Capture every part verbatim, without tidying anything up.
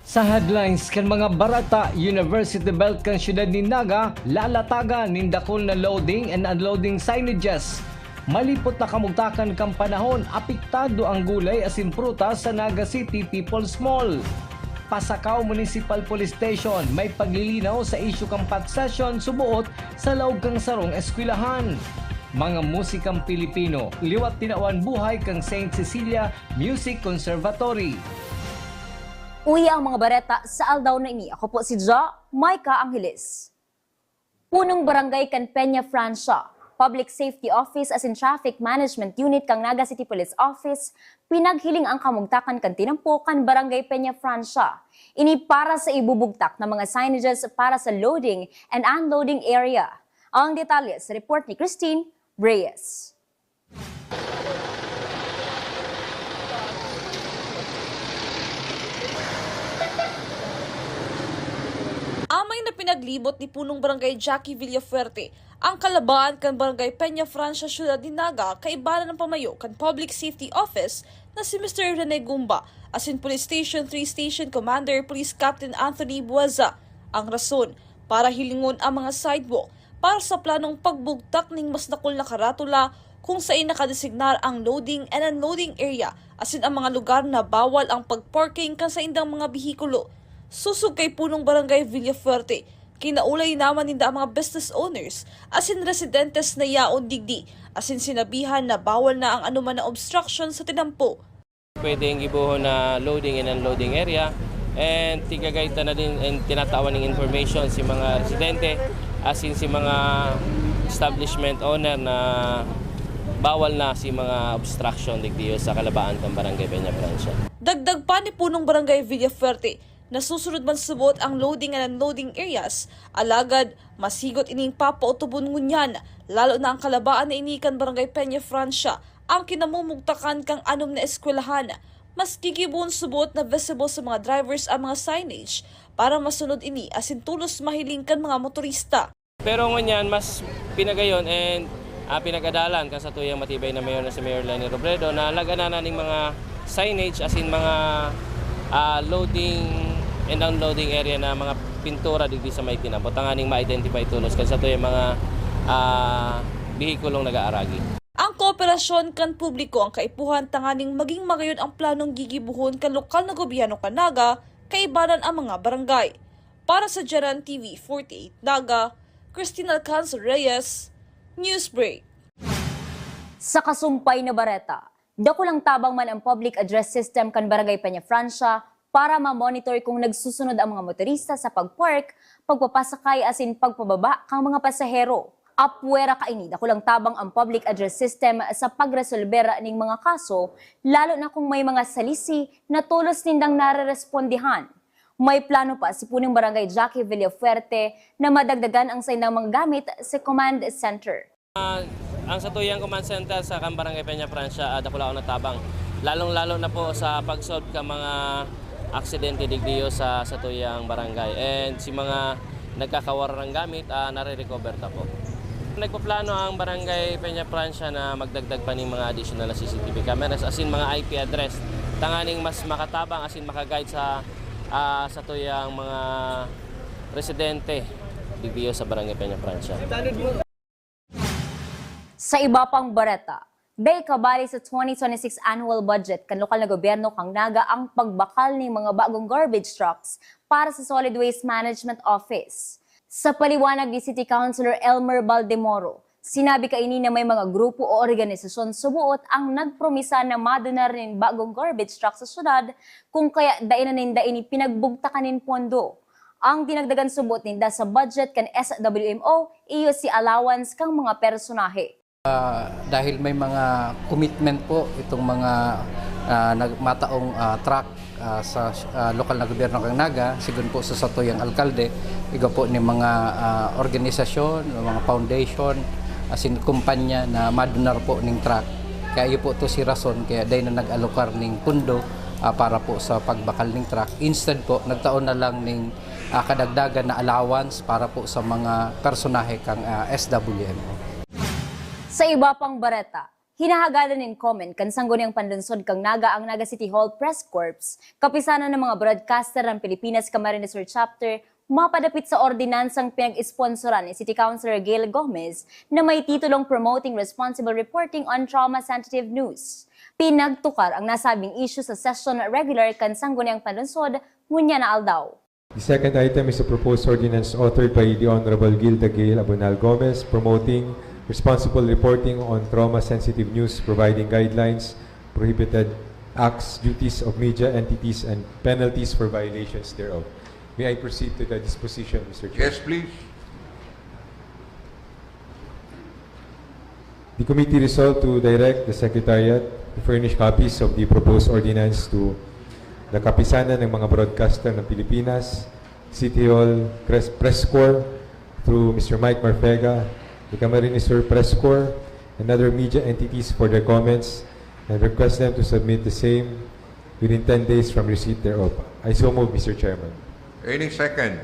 Sa headlines kan mga bareta, University Belt kan siyudad nin Naga lalatagan nin dakul na loading and unloading signages. Malipot na kamugtakan kan panahon, apektado ang gulay asin prutas sa Naga City People's Mall. Pasacao Municipal Police Station, may paglilinaw sa isyu kan pot session suboot sa laog kan sarong eskwelahan. Mga musikang Pilipino, liwat tinawan buhay kan Saint Cecilia Music Conservatory. Uya ang mga bareta sa aldaw na ini. Ako po si Jo Micah Angeles. Punong barangay kan Peña Francia, Public Safety Office asin Traffic Management Unit kan Naga City Police Office, pinaghiling ang kamugtakan kan tinampo kan Barangay Peña Francia. Ini para sa ibubugtak na mga signages para sa loading and unloading area. Ang detalye sa report ni Christine Reyes. Amay na pinaglibot ni Punong Barangay Jackie Villafuerte ang kalabaan kan Barangay Peña Francia, Siyudad nin Naga, kaiba na ang pamayo kan Public Safety Office na si Mister Rene Gumba asin Police Station three Station Commander Police Captain Anthony Buaza. Ang rason, para hilingon ang mga sidewalk para sa planong pagbugtak ning mas dakul na karatula kung saen nakadesignar ang loading and unloading area asin ang mga lugar na bawal ang pag-parking kan saindang mga behikulo. Sosog kay Punong Barangay Villafuerte, kinaulay naman ninda ang mga business owners asin residentes na yaon digdi asin sinabihan na bawal na ang anoman na obstruction sa tinampo. Pwedeng gibohon na loading and unloading area, and tigagay ta na din and tinatawan ning information si mga residente asin si mga establishment owner na bawal na si mga obstruction digdiyo sa kalabaan kan Barangay Peña Francia. Dagdag pa ni Punong Barangay Villafuerte, nasusunod man subot ang loading and unloading areas, alagad masigot ining papautubon ngunyan, lalo na ang kalabaan na ini kan Barangay Peña Francia, ang kinamumugtakan kan anom na eskwelahan. Mas gigibohon subot na visible sa mga drivers ang mga signage para masunod ini asin tolos mahiling kan mga motorista. Pero ngunyan, mas pinagayon and, ah, pinag-adalan kan satuyang matibay na mayor na si Mayor Leni Robredo na laganan na ning mga signage asin mga, ah, loading and unloading area na mga pintura digdi sa may tinampo, tanganing ma-identify tolos kan satuyang mga, ah, behikulong nag-aaragi. Ang kooperasyon kan publiko ang kaipuhan tanganing maging magayon ang planong gigibohon kan lokal na gobyerno kan Naga kaibanan ang mga barangay. Para sa Jaran T V forty-eight Naga, Christine Alcanzar Reyes, Newsbreak. Sa kasumpay na bareta, dakulang tabang man ang public address system kan Barangay Peña Francia para ma-monitor kung nagsusunod ang mga motorista sa pag-park, pagpapasakay asin pagpababa kan mga pasahero. Apwera kaini, dakulang tabang ang public address system sa pagresolber ning mga kaso, lalo na kung may mga salisi na tolos nindang narerespondihan. May plano pa si Punong Barangay Jackie Villafuerte na madagdagan ang saindang mga gamit sa command center. Ah, ang satuyang command center sa kan Barangay Peña Francia, ah, dakulaon na tabang, lalong-lalo na po sa pag-solve ka mga aksidente digdiyo sa satuyang barangay, and si mga nagkakawara ng gamit, ah, nare-recover ta po. Nagpaplano ang Barangay Peña Francia na magdagdag pa ning mga additional na C C T V cameras, asin mga I P address, tanganing mas makatabang asin maka-guide sa, ah, satuyang mga residente digdiyo sa Barangay Peña Francia. Sa iba pang bareta, dai kabali sa twenty twenty-six annual budget kan lokal na gobyerno kan Naga ang pagbakal ning mga bagong garbage trucks para sa Solid Waste Management Office. Sa paliwanag ni City Councilor Elmer Baldemoro, sinabi kaini na may mga grupo o organisasyon suboot ang nagpromisa na madonar nin bagong garbage truck sa syudad, kung kaya dai na ninda ini pinagbugtakan nin pondo. Ang dinagdagan suboot ninda sa budget kan S W M O iyo si allowance kan mga personahe. Ah, dahil may mga commitment po itong mga, ah, nag-, mataong, ah, truck, ah, sa, ah, lokal na gobyerno kan Naga, sigon po sa satuyang alkalde, igwa po ni mga, ah, organisasyon, mga foundation, asin kumpanya na madonar po ning truck. Kaya iyo po to si rason kaya dai na nag-alokar ning pundo, ah, para po sa pagbakal ning truck. Instead po, nagtao na lang ning, ah, kadagdagan na allowance para po sa mga personahe kan, ah, S W M O. Sa iba pang bareta, Hinahagadan nin comment kan Sangguniang Panlunsod kan Naga ang Naga City Hall Press Corps, Kapisanan ng mga Broadcaster ng Pilipinas Camarines Sur Chapter, mapadapit sa ordinansang pinag-esponsoran ni City Councilor Gail Gomez na may titulong Promoting Responsible Reporting on Trauma-Sensitive News. Pinagtukar ang nasabing issue sa session regular kan Sangguniang Panlunsod ngunyan na aldaw. The second item is a proposed ordinance authored by the Honorable Gilda Gail Abonal Gomez, promoting responsible reporting on trauma-sensitive news, providing guidelines, prohibited acts, duties of media entities, and penalties for violations thereof. May I proceed to the disposition, Mister Chair? Yes, please. The committee resolved to direct the Secretariat to furnish copies of the proposed ordinance to the Kapisanan ng mga Broadcaster ng Pilipinas, City Hall Press, Press Corps, through Mister Mike Marfega, the Camarines Sur Press Corps, and other media entities for their comments and request them to submit the same within ten days from receipt thereof. I so move, Mister Chairman. Any second?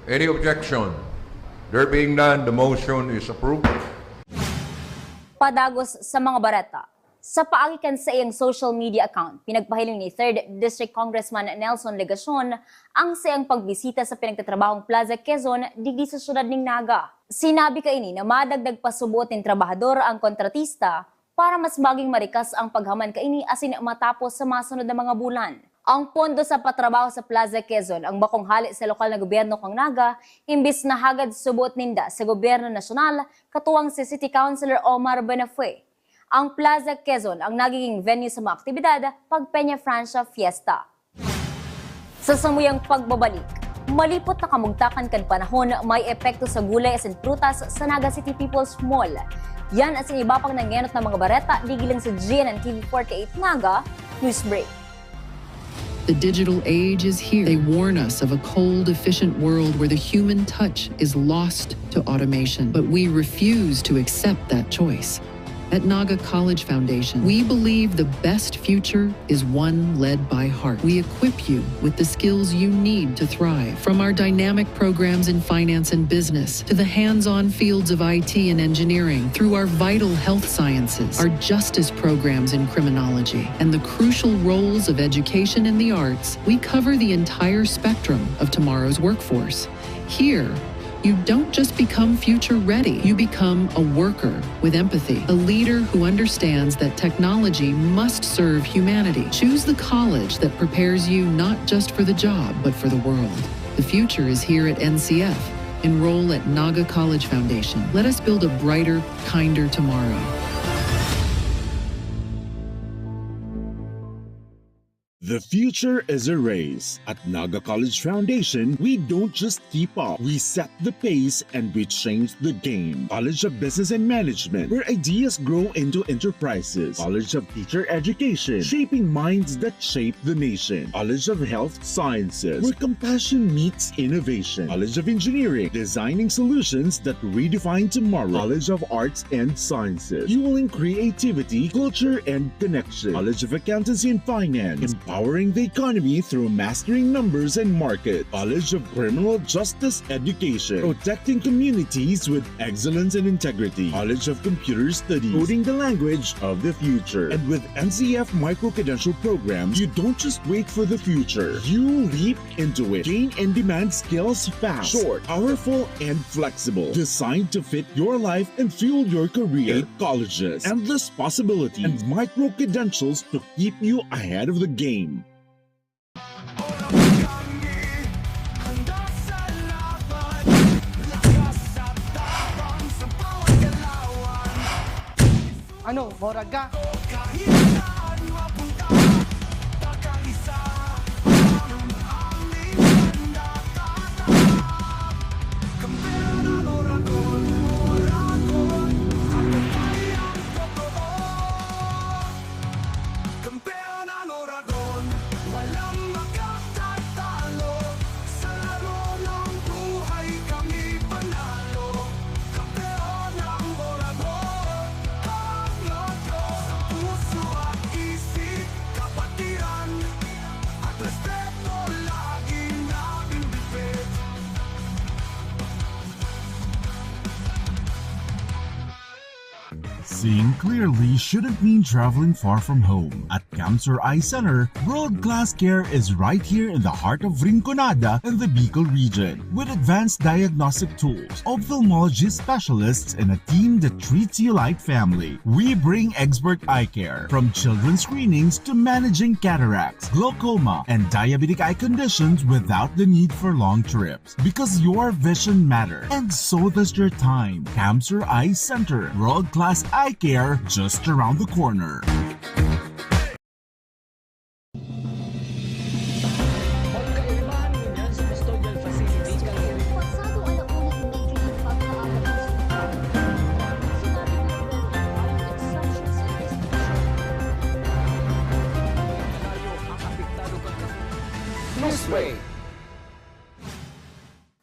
Any objection? There being none, the motion is approved. Padagos sa mga bareta. Sa paagi kan saiyang social media account, pinagpahiling ni Third District Congressman Nelson Legacion ang saiyang pagbisita sa pinagtatrabahong Plaza Quezon digdi sa siyudad nin Naga. Sinabi kaini na madagdag pa suboot nin trabahador ang kontratista para mas maging marikas ang paghaman kaini asin matapos sa masunod na mga bulan. Ang pondo sa patrabaho sa Plaza Quezon ang bakong hale sa lokal na gobyerno kan Naga, imbis na hagad suboot ninda sa gobyerno nasyonal, katuwang si City Councilor Omar Benafue. Ang Plaza Quezon ang nagiging venue sa mga aktibidad pag Peña Francia Fiesta. Sa samuyang pagbabalik, malipot na kamugtakan kan panahon may epekto sa gulay asin prutas sa Naga City People's Mall. Yan asin iba pang nanggenot na mga bareta, digdi lang sa G N N T V forty-eight Naga. News break. The digital age is here. They warn us of a cold, efficient world where the human touch is lost to automation. But we refuse to accept that choice. At Naga College Foundation, we believe the best future is one led by heart. We equip you with the skills you need to thrive. From our dynamic programs in finance and business to the hands-on fields of I T and engineering, through our vital health sciences, our justice programs in criminology, and the crucial roles of education and the arts, we cover the entire spectrum of tomorrow's workforce. Here, you don't just become future ready, you become a worker with empathy, a leader who understands that technology must serve humanity. Choose the college that prepares you not just for the job, but for the world. The future is here at N C F. Enroll at Naga College Foundation. Let us build a brighter, kinder tomorrow. The future is a race. At Naga College Foundation, we don't just keep up, we set the pace and we change the game. College of Business and Management, where ideas grow into enterprises. College of Teacher Education, shaping minds that shape the nation. College of Health Sciences, where compassion meets innovation. College of Engineering, designing solutions that redefine tomorrow. College of Arts and Sciences, fueling creativity, culture, and connection. College of Accountancy and Finance, empowering the economy through mastering numbers and market. College of Criminal Justice Education, protecting communities with excellence and integrity. College of Computer Studies, coding the language of the future. And with N C F micro-credential programs, you don't just wait for the future. You leap into it. Gain in-demand skills fast, short, powerful, and flexible. Designed to fit your life and fuel your career. Eight colleges, endless possibilities, and micro-credentials to keep you ahead of the game. Ano, murag ka? Seeing clearly shouldn't mean traveling far from home. At Camsur Eye Center, world-class care is right here in the heart of Rinconada in the Bicol region. With advanced diagnostic tools, ophthalmology specialists, and a team that treats you like family, we bring expert eye care. From children's screenings to managing cataracts, glaucoma, and diabetic eye conditions without the need for long trips. Because your vision matters, and so does your time. Camsur Eye Center, world-class eye care just around the corner.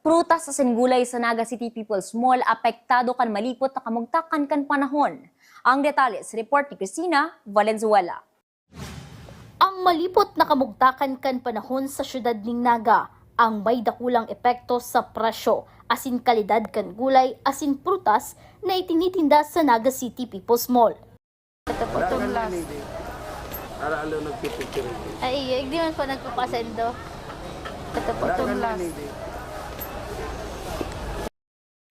Prutas asin gulay sa Naga City People's Mall apektado kan malipot na kamugtakan kan panahon. Ang detalye sa report ni Christina Valenzuela. Ang malipot na kamugtakan kan panahon sa siyudad nin Naga ang may dakulang epekto sa presyo asin kalidad kan gulay asin prutas na itinitinda sa Naga City People's Mall. Ito po, tumlas. Para alo nagpipicture. Ay, iyo, di man po nagpapasendo. Ito po, tumlas.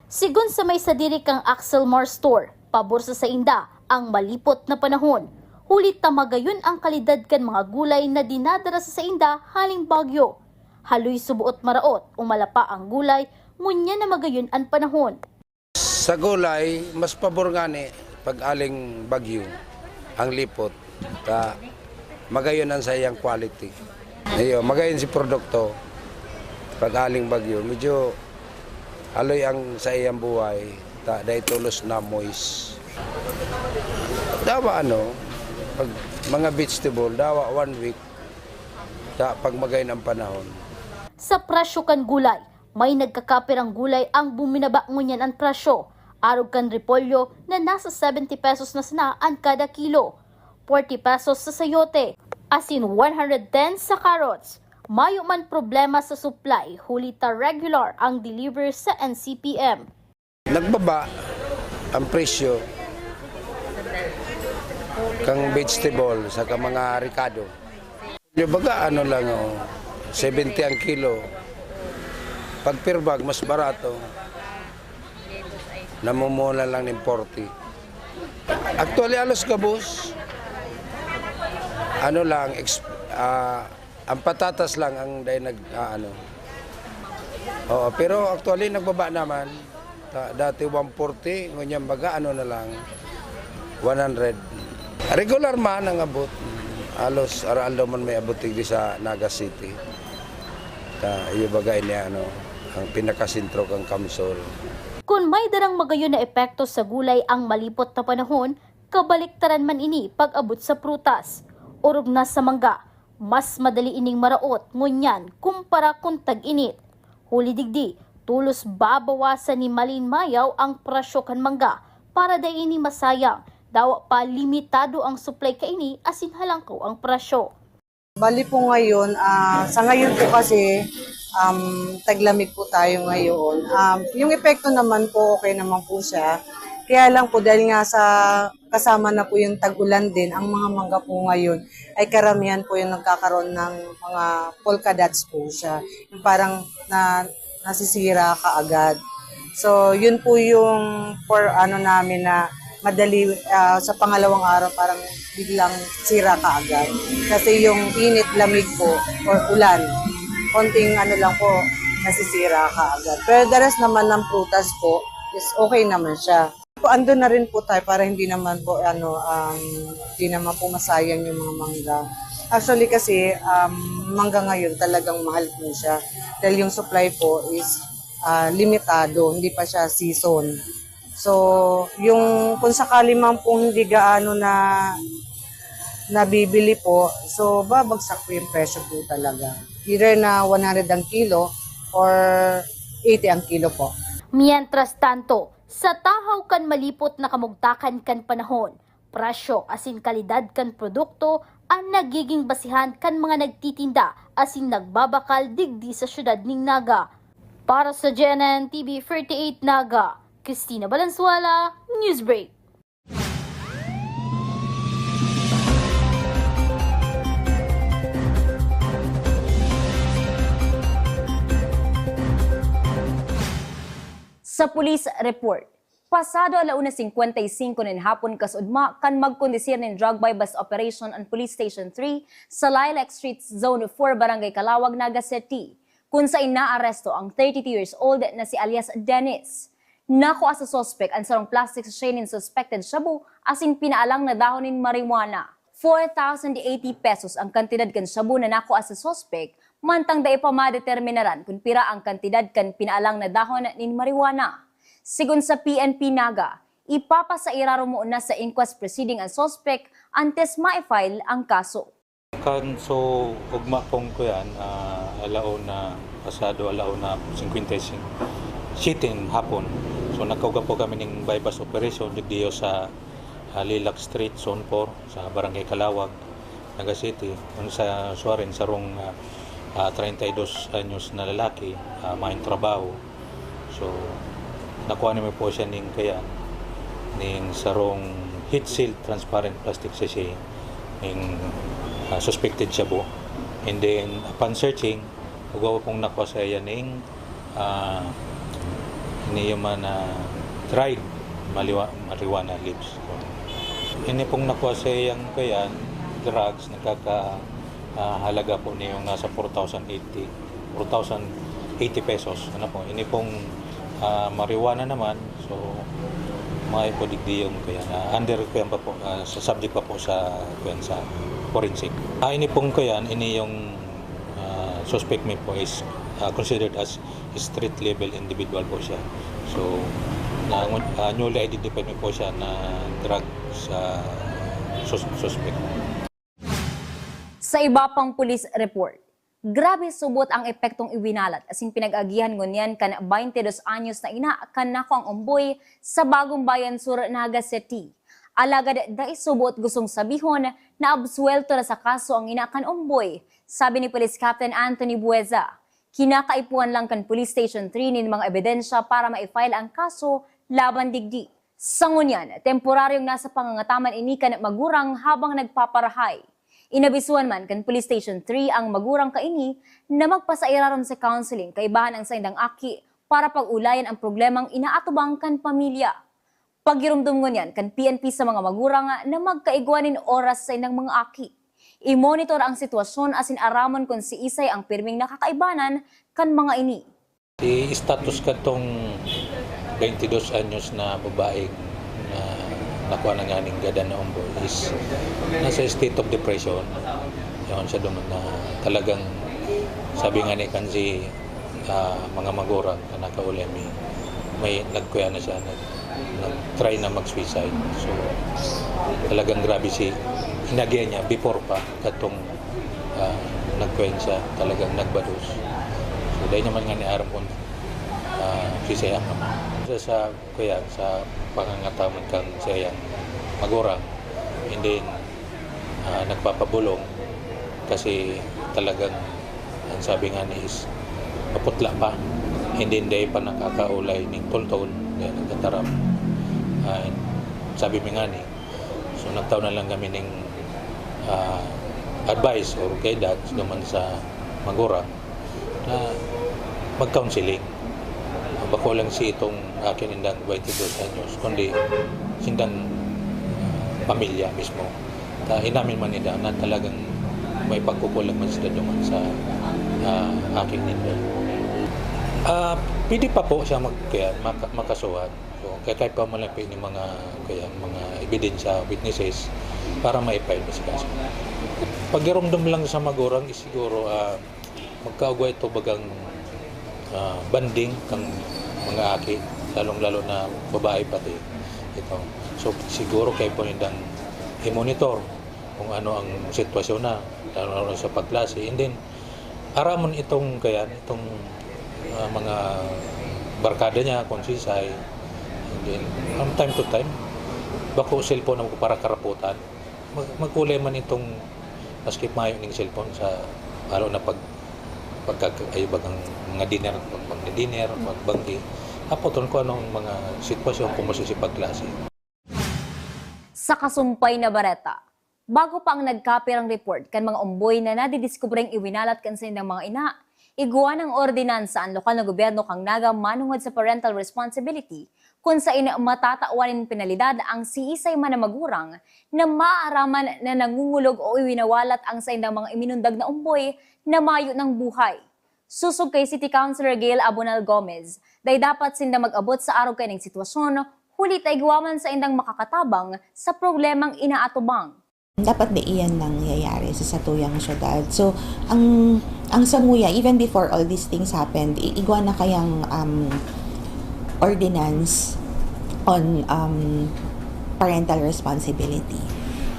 Sigon sa may sadiri kang Axel Mar Store, pabor sa sainda ang malipot na panahon. Huli ta magayon ang kalidad kan mga gulay na dinadara sa sainda haling Baguio. Haloy suboot maraot, umala pa ang gulay, ngunyan na magayon an panahon. Sa gulay, mas pabor ngani pag aling Baguio ang lipot. Ta magayon ang saiyang quality. Iyo, magayon si produkto pag aling Baguio. Medyo aloy ang saiyang buhay. Ta dahil tulos na moist. Dawa ano, pag mga vegetable, dawa one week. Ta pag magayon ang panahon. Sa presyo kan gulay, may nagkakapirang gulay ang buminaba ngunyan an presyo. Arog kan repolyo na nasa seventy pesos na sana an kada kilo, forty pesos sa sayote, asin one hundred ten sa carrots. Mayo man problema sa supply, huli ta regular ang deliver sa N C P M. Nagbaba ang presyo kang vegetable sa mga rekado. Yung baga, ano lang, oh, seventy ang kilo. Pag pirbag, mas barato. Namumula lang ng forty. Actually, alos gabos. Ano lang, ex, ah, ang patatas lang ang dahil nag, ah, ano. Oo, pero actually, nagbaba naman. Ta, dati one forty, ngunyan baga, ano na lang, one hundred. Regular man ang abot. Alos, aral daw man may abot digdi sa Naga City. Ta, iyo baga ini, ano, ang pinakasentro kang Kamsol. Kun may darang magayon na epekto sa gulay ang malipot na panahon, kabaliktaran man ini pag-abot sa prutas. Orog na sa mangga, mas madali ining maraot ngunyan kumpara kun tag-init. Huli digdi, tulos babawasan ni Malin Mayaw ang presyo kan mangga para dai ini masayang, dawa pa limitado ang supply kaini asin halangkaw ang presyo. Bali po ngayon, ah, sa ngayon po kasi, um, taglamig po tayo ngayon. Um, yung epekto naman po, okay naman po siya. Kaya lang po, dahil nga sa kasama na po yung tag-ulan din, ang mga mangga po ngayon ay karamihan po yung nagkakaroon ng mga polka dots po siya. Yung parang na, nasisira kaagad. So, yun po yung for ano namin na madali, ah, sa pangalawang araw parang biglang sira kaagad. Kasi yung init, lamig po, or ulan, konting ano lang po, nasisira kaagad. Pero the rest naman ng prutas po is okay naman siya. Po, andun na rin po tayo para hindi naman po, ano, um, hindi naman po masayang yung mga mangga. Actually kasi, um, mangga ngayon talagang mahal po siya. Dahil yung supply po is, ah, limitado, hindi pa siya season. So, yung kung sakali man pong hindi gaano na nabibili po, so babagsak po yung presyo po talaga. Either na one hundred ang kilo or eighty ang kilo po. Mientras tanto, sa tahaw kan malipot na kamugtakan kan panahon, presyo asin kalidad kan produkto an nagiging basihan kan mga nagtitinda asin nagbabakal digdi sa siyudad nin Naga. Para sa G N N T V thirty-eight Naga, Christina Valenzuela, Newsbreak. Sa police report, pasado ala una singkwenta y singko nin hapon kasudma kan magkondisir nin drug buy-bust operation an Police Station three sa Lilac Street, Zone four, Barangay Calawag, Naga City, kun sain naaresto ang thirty-two years old na si alias Dennis. Nakua sa suspek an sarong plastic sachet nin suspected shabu asin pinaalang na dahon nin marijuana. Four thousand eighty pesos ang kantidad kan shabu na nakua sa suspek, mantang dai pa madeterminaran kun pira ang kantidad kan pinaalang na dahon nin marijuana. Sigon sa P N P Naga, ipapasairarom mo na sa inquest proceeding ang suspek antes ma-file ang kaso. Kan so ugma pong kuyan, ah, alauna, pasado alauna singkwenta y singko, siyete nin hapon. So nagkauga po kami ning buy-bust operation digdiyo sa, ah, Lilac Street, Zone four, sa Barangay Calawag, Naga City. Kun sa suwarin, sarong, ah, ah, treinta y dos anyos na lalaki, ah, maayong trabaho. So, nakuha naman po siya ning kaya, ning sarong heat-sealed transparent plastic sachet, ning, ah, suspected shabu. And then, upon searching, ugwa pong nakuha sa iya ning, ah, ini yung mga dried maliwa-, marijuana leaves. So, ini pong nakuha sa iyang kaya, drugs, nagkaka-, ah, halaga po niyong nasa four thousand eighty, four thousand eighty pesos. Ano po, ini pong, ah, marijuana naman, so, may po digdi yung kaya na under kuyan pa po, ah, sa subject pa po sa kuyan sa forensic. Ah, ini pong kuyan, ini yung, ah, suspect mi po is, ah, considered as street level individual po siya. So, na, ah, newly identified mi po siya na drug sa sus-, suspect. Sa iba pang police report, grabe subot ang epektong iwinalat asin pinag-agihan ngunyan kan baynte dos anyos na ina kan nakuang omboy sa Bagong Bayan Sur, Naga City. Alagad dai subot gustong sabihon na absuwelto na sa kaso ang ina kan omboy, sabi ni Police Captain Anthony Bueza. Kinakaipuhan lang kan Police Station three nin mga ebidensya para ma-file ang kaso laban digdi. Sa ngunyan, temporaryong nasa pangangataman ini kan magurang habang nagpaparahay. Inabisuhan man kan Police Station three ang magurang kaini na magpasairarom sa counseling kaibahan ang saindang aki para pag-ulayan ang problemang inaatubang kan pamilya. Pagiromdom ngunyan kan P N P sa mga magurang na magkaigwa nin oras sa indang mga aki. I-monitor ang sitwasyon asin aramon kun siisay ang pirming nakakaibanan kan mga ini. Si status katong twenty dos anyos na babae na nakuha na nga ning gadan na omboy is nasa state of depression. Yaon siya duman na talagang sabi nga ni kan si, ah, mga magurang na nakauli mi, may nagkuya na siya, nag-, nag-try na mag-suicide. So, talagang grabe si inagihan niya before pa katong, ah, nagkuya siya, talagang nagbados. So, dahil naman nga ni aram kung, ah, si Seyang naman. Sa, sa, kuya, sa pangangataman kang Seyang magurang, and then, ah, nagpapabulong kasi talagang ang sabi nga ni is maputla pa, hindi, hindi pa nakakaulay ning tultol, kaya nagtataram. Ah, sabi mi nga ni, so nagtaw na lang kami ning, ah, advice or guidance naman sa magurang na mag-counseling. Bako lang si itong akin indang twenty dos anyos, kundi sindang pamilya mismo. Ta, inamin man nila na talagang may pagkukulang man sila duman sa, ah, aking ninda. Ah, pwede pa po siya mag-, kaya maka-, makasuhan. So, kaya kahit pa man lang po yung mga, kaya mga ebidensya, witnesses, para ma-file na si kaso. Pagiromdom lang sa magurang is siguro, ah, magkaugwa ito bagang, ah, banding kang mga aki, lalong-lalo na babae pati ito. So, siguro kaya po nindang i-monitor kung ano ang sitwasyon na, lalo-lalo sa pagklase. And then, aramon itong, kaya, itong, ah, mga barkada niya, kung sisay. And then, from time to time, bako cellphone ako para karaputan. Mag-, mag-ulay man itong maski mayo ning cellphone sa, lalo na pag, pagka-, ay, bagang mga dinner, pag, pag dinner, pagbanggi. Apoton kung anong mga sitwasyon, kung masisipagklase. Sa kasumpay na bareta, bago pa ang nagkapirang report kan mga omboy na nadidiskubreng iwinalat kan saindang mga ina, Igwa nang ordinansa an lokal na gobyerno kan Naga manongod sa parental responsibility, kun saen matatawan nin penalidad ang siisay man na magurang na maaaraman na nangungulog o iwinawalat ang saindang mga iminundag na omboy na mayo nang buhay. Sosog kay City Councilor Gail Abonal Gomez, dai dapat sinda mag-abot sa arog kaining sitwasyon, huli ta igwa man saindang makakatabang sa problemang inaatubang. Dapat di iyan nangyayari sa satuyang syudad. So, ang ang samuya, even before all these things happened, i- igwa na kayang um, ordinance on um, parental responsibility.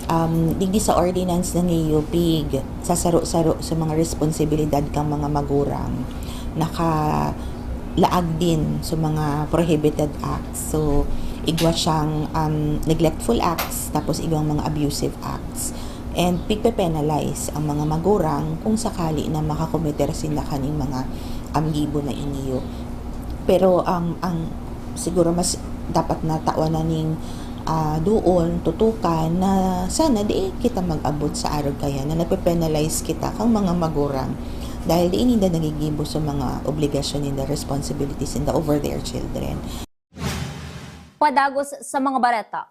Um, digdi sa ordinance na niyupig, sasaro-saro sa mga responsibilidad kang mga magurang, nakalaag din sa mga prohibited acts. So, igwa siyang um, neglectful acts, tapos igwang mga abusive acts. And pigpe-penalize ang mga magurang kung sakali na makakomiter sila kaning mga amgibo na iniyo. Pero ang ang siguro mas dapat na tawanan ning ah, duon, tutukan na sana di kita mag-abot sa arog kaya na nape-penalize kita kang mga magurang dahil di ninda nagigibo sa mga obligasyon ninda, responsibilities ninda over their children. Padagos sa mga bareta.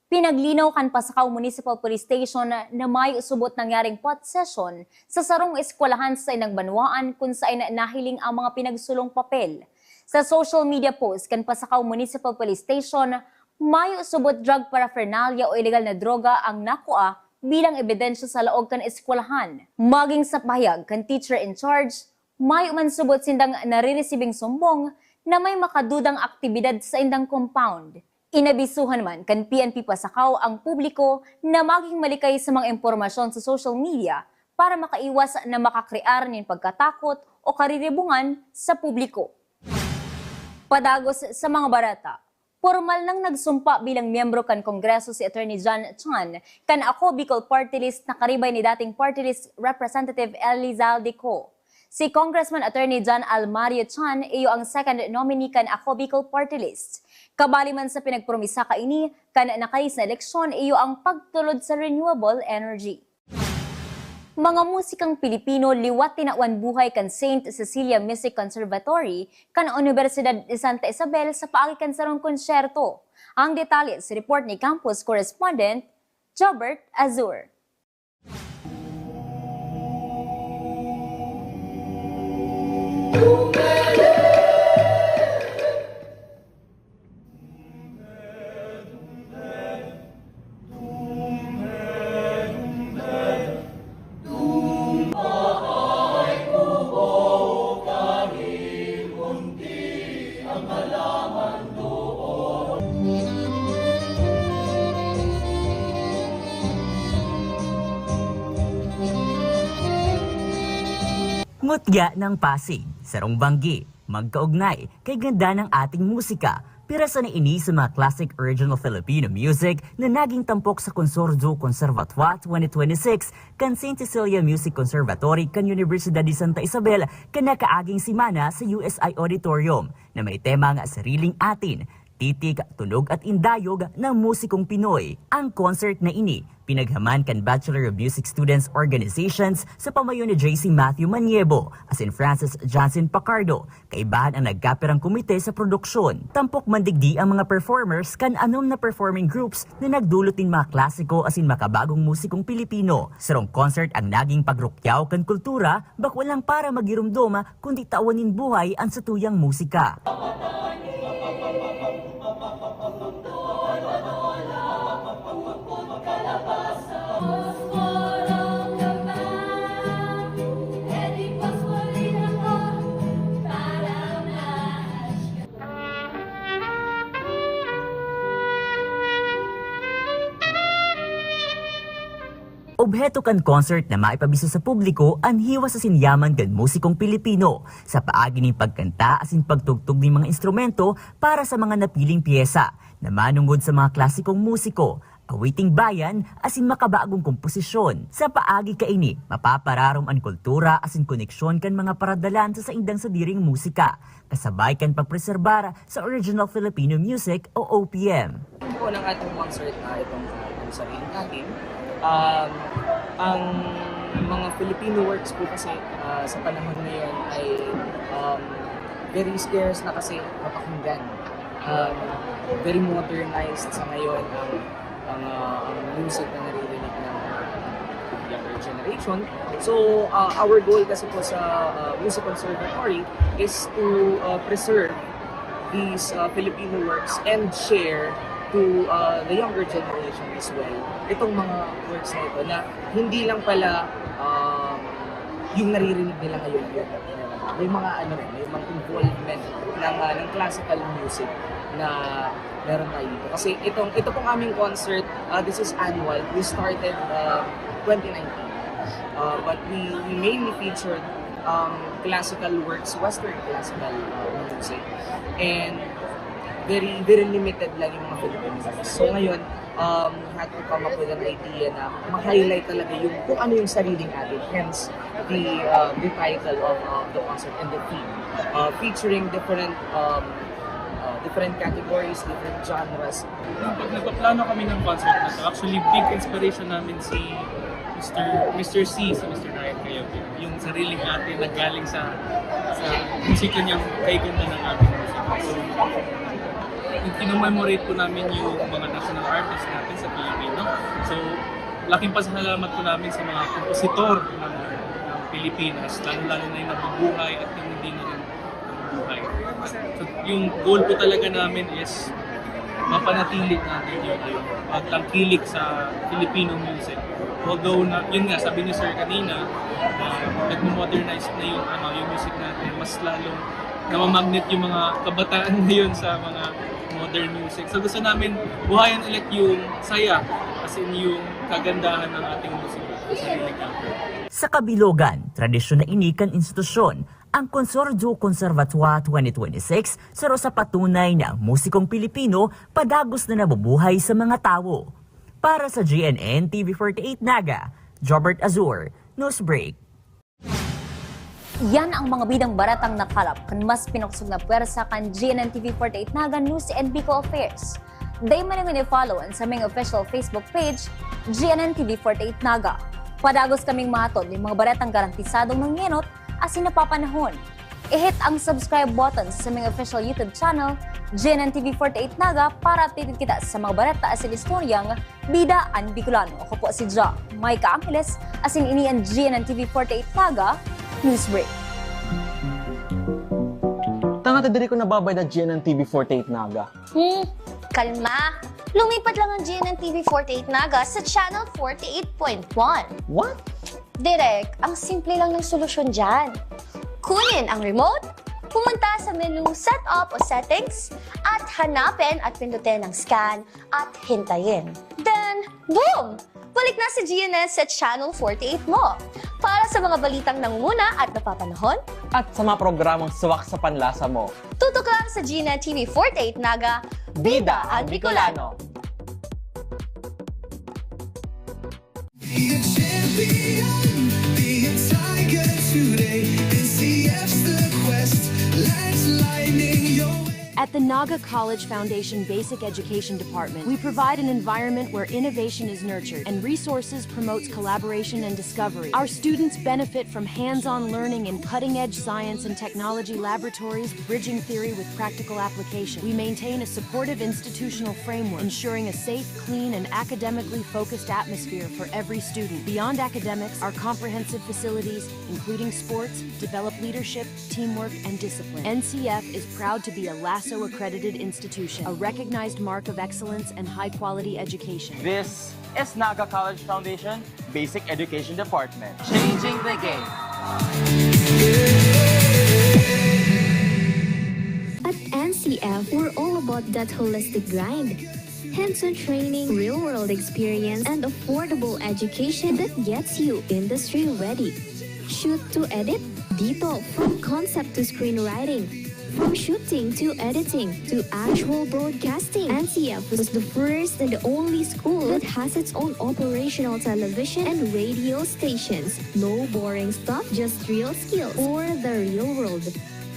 Pinaglinaw kan Pasacao Municipal Police Station na mayo subot nangyaring pot session sa sarong eskwelahan sa saindang banwaan kun saen nahiling ang mga pinagsulong papel. Sa social media post kan Pasacao Municipal Police Station, mayo subot drug paraphernalia o ilegal na droga ang nakua bilang ebidensya sa laog kan eskwelahan. Maging sa pahayag kan teacher in charge, mayo man subot sindang nariresibing sumbong na may makadudang aktibidad sa saindang compound. Inabisuhan man kan P N P Pasacao ang publiko na maging malikay sa mga impormasyon sa social media para makaiwas na makakrear nin pagkatakot o kariribungan sa publiko. Padagos sa mga bareta. Pormal nang nagsumpa bilang miyembro kan Kongreso si Attorney John Chan kan Ako Bicol Party List na karibay ni dating Party List Representative Elizalde Co. Si Congressman Attorney John Almario Chan iyo ang second nominee kan Ako Bicol Party List. Kabali man sa pinagpromisa kaini kan nakalis na eleksyon iyo ang pagtulod sa renewable energy. Mga musikang Pilipino liwat tinawan buhay kan Saint Cecilia Music Conservatory kan Universidad de Santa Isabel sa paagi kan sarong konsyerto. Ang detalye sa report ni campus correspondent Jobert Azur. Mutya ng Pasig, sarong banggi, magkaugnay kay ganda ng ating musika. Pirasa na ini sa mga classic original Filipino music na naging tampok sa Consorzo Conservatoire twenty twenty-six kan Saint Cecilia Music Conservatory kan Universidad de Santa Isabel kan nakaaging semana sa U S I Auditorium na may temang Sariling Atin, Titik, Tunog at Indayog ng Musikong Pinoy. Ang concert na ini pinaghaman kan Bachelor of Music Students Organizations sa pamayo ni J C Matthew Maniebo asin Francis Johnson Pacardo. Kaibahan ang nagkapirang komite sa produksyon. Tampok man digdi ang mga performers kan anom na performing groups na nagdulot nin mga klasiko asin makabagong musikong Pilipino. Sarong concert ang naging pagrukyaw kan kultura, bako lang para magiromdom, kundi tawan nin buhay ang satuyang musika. Obheto kan concert na maipabisto sa publiko an hiwas asin yaman kan musikong Pilipino sa paagi nin pagkanta asin pagtugtog nin mga instrumento para sa mga napiling pyesa na manongod sa mga klasikong musiko, awiting bayan asin makabagong komposisyon. Sa paagi kaini, mapapararom an kultura asin koneksyon kan mga paradalan sa saindang sadiring musika, kasabay kan pagpreserbar sa original Filipino music o O P M. Yun po ng ating concert na itong, ah, itong Sariling Atin. Um, ang Yung mga Filipino works po kasi, ah, sa panahon ngayon ay, um, very scarce na kasi mapakinggan. Um, very modernized sa ngayon ang, ang, ah, ang music na naririnig ng, ah, younger generation. So, ah, our goal kasi po sa, ah, Music Conservatory is to, ah, preserve these, ah, Filipino works and share to, ah, the younger generation as well itong mga works na ito na hindi lang pala, um, yung naririnig nila ngayon yun. May mga ano rin, may mga involvement ng, ah, ng classical music na meron tayo dito. Kasi itong, ito pong aming concert, ah, this is annual. We started, ah, twenty nineteen. Ah, but we, we mainly featured, um, classical works, Western classical, ah, music. And very, very limited lang yung mga Filipino works. So ngayon, um, we had to come up with an idea na ma-highlight talaga yung kung ano yung sariling atin. Hence, the, uh, the title of, of the concert and the theme, uh, featuring different, um, uh, different categories, different genres. Pag nagpaplano kami ng concert na to, actually, big inspiration namin si Mister, Mister C, si Mister Ryan Cayabyab. Yung sariling atin na galing sa, sa musika niyang kay ganda ng ating musika. So, yung kinommemorate po namin yung mga national artists natin sa Pilipino. So, laking pasasalamat po namin sa mga kompositor ng, ng Pilipinas, lalo-lalo na yung nabubuhay at yung hindi na rin nabubuhay. So, yung goal po talaga namin is mapanatili natin yung, yung pagtangkilik sa Filipino music. Although, na, yun nga, sabi ni Sir kanina, na nagmo-modernize na yung, ano, yung music natin, mas lalong namamagnet yung mga kabataan ngayon sa mga modern music. So gusto namin buhayan ulit yung saya, as in yung kagandahan ng ating musika sa sariling culture. Sa kabilogan, tradisyon na ini kan institusyon, ang Consorcio Conservatoire twenty twenty-six, saro sa patunay na ang musikong Pilipino padagos na nabubuhay sa mga tawo. Para sa G N N T V forty-eight Naga, Jobert Azur, Newsbreak. Yan ang mga bidang baretang nakalap kan mas pinakosog na pwersa kan G N N T V forty-eight Naga News and Bicol Affairs. Dai man ningon i-follow an saming official Facebook page, G N N T V forty-eight Naga. Padagos kaming mahatod nin mga baretang garantisadong nangenot asin napapanahon. I-hit ang subscribe button sa saming official YouTube channel, G N N T V forty-eight Naga, para updated kita sa mga bareta asin istoryang Bida an Bicolano. Ako po si Ja Micah Angeles, asin ini an G N N T V forty-eight Naga Newsbreak. Tanga ta diri ko nababayad na G N N T V forty-eight Naga. Hmm, kalma. Lumipat lang ang G N N T V forty-eight Naga sa Channel forty-eight point one. What? Direk, ang simple lang ng solusyon dyan. Kunin ang remote, pumunta sa menu Setup o Settings, at hanapin at pindutin ang Scan at hintayin. Then, boom! Balik na si G N S sa Channel forty-eight mo. Para sa mga balitang nangunguna at napapanahon, at sa mga programang swak sa panlasa mo, tutok lang sa G N N T V forty-eight Naga, Bida ang Bicolano. Be a champion, be a tiger today. N C F's the quest, lines lightning your way. At the Naga College Foundation Basic Education Department, we provide an environment where innovation is nurtured and resources promotes collaboration and discovery. Our students benefit from hands-on learning in cutting-edge science and technology laboratories, bridging theory with practical application. We maintain a supportive institutional framework, ensuring a safe, clean, and academically focused atmosphere for every student. Beyond academics, our comprehensive facilities, including sports, develop leadership, teamwork, and discipline. N C F is proud to be a LASO-accredited institution, a recognized mark of excellence and high-quality education. This is Naga College Foundation Basic Education Department. Changing the game. At N C F, we're all about that holistic grind. Hands-on training, real-world experience, and affordable education that gets you industry ready. Shoot to edit, dito, from concept to screenwriting. From shooting to editing to actual broadcasting, N C F was the first and only school that has its own operational television and radio stations. No boring stuff, just real skills for the real world.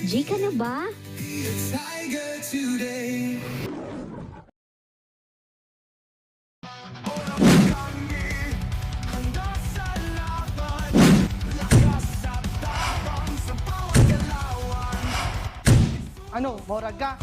G ka na ba? Be a tiger today. Ano, mora ga?